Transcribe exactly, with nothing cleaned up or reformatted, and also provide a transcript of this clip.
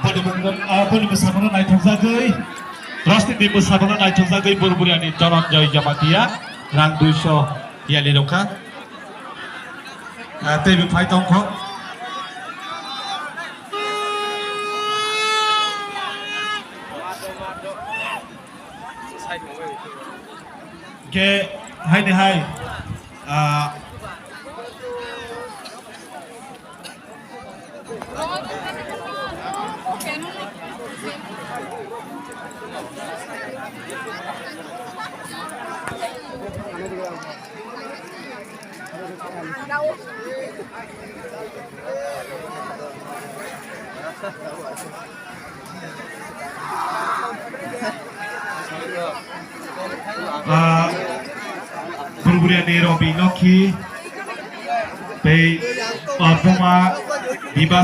Boni mungno, ah, boni mwsamono naithokjagwi, Rosniti mwsamono naithokjagwi Burburiyani Dhananjoy Jamatia rang duiso yali rokha. Ah, teibo phai tongkho. Ke hai de hai. Ah, Ah, Burburiyani Robi Nokhi tei, ah, Buma Diba.